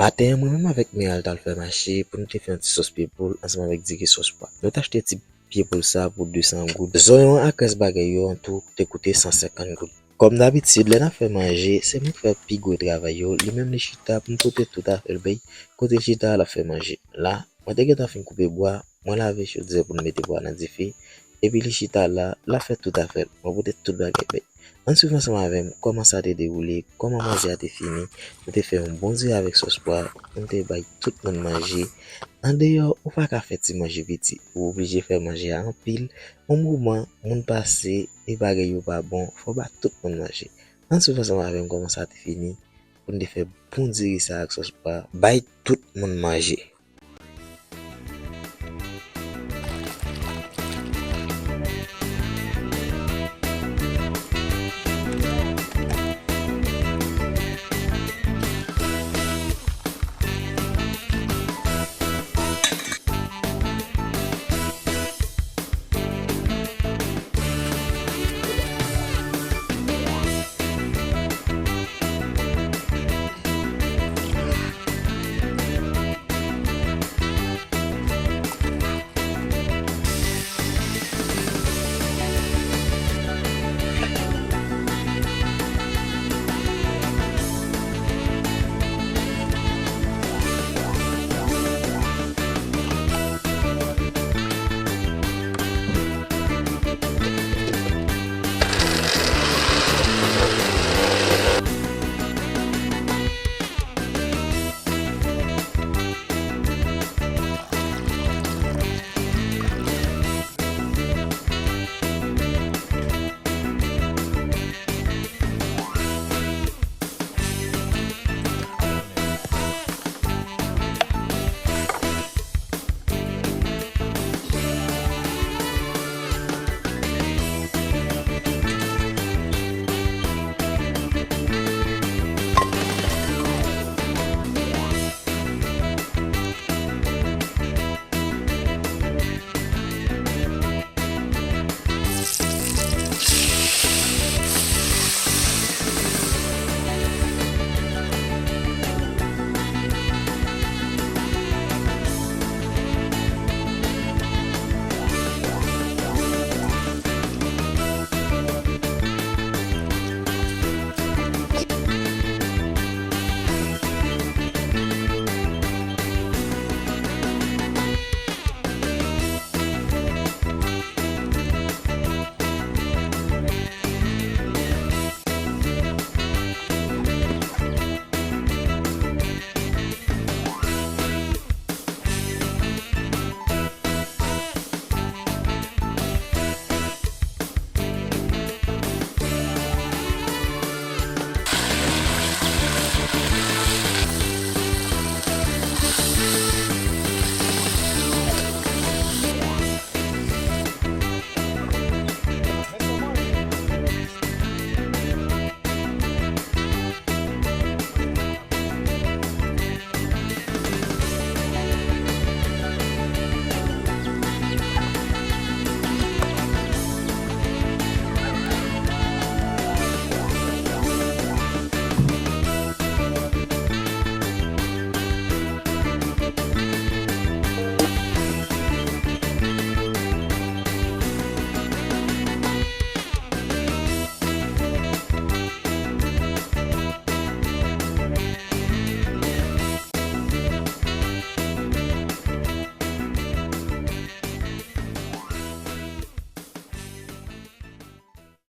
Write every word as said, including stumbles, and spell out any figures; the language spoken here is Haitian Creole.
Maten an, mwen menm avèk Meral t al fè mache pou nou te fè yon ti sòs pye poul ansanm avèk diri sòs pwa. Nou t achte ti pye poul sa pou de san goud. Zonyon ak rès bagay yo an tou te koute san senkant goud. Kòm dabitid, lè n ap fè manje, se mwen k fè pi gwo travay yo, li menm li chita pou m pote tout afè l bay kote l chita a l ap fè manje. La, mwen te gentan fin koupe bwa, mwen lave chodyè pou n mete bwa nan dife, epi li chita la, l ap fè tout afè l, mwen pote tout bagay bay. Ann swiv ansanm avè m kòman sa te dewoule, kòman manje a te fini. Nou te fè yon bon diri avèk sòs pwa, nou te bay tout moun manje. Andeyò, ou pa ka fè ti manje piti, ou oblije fè manje a anpil. Yon moman, moun pase, e bagay yo pa bon, fò w ba tout moun manje. Ann swiv ansanm avè m kòman sa te fini, pou n te fè bon diri sa ak sòs pwa, bay tout moun manje.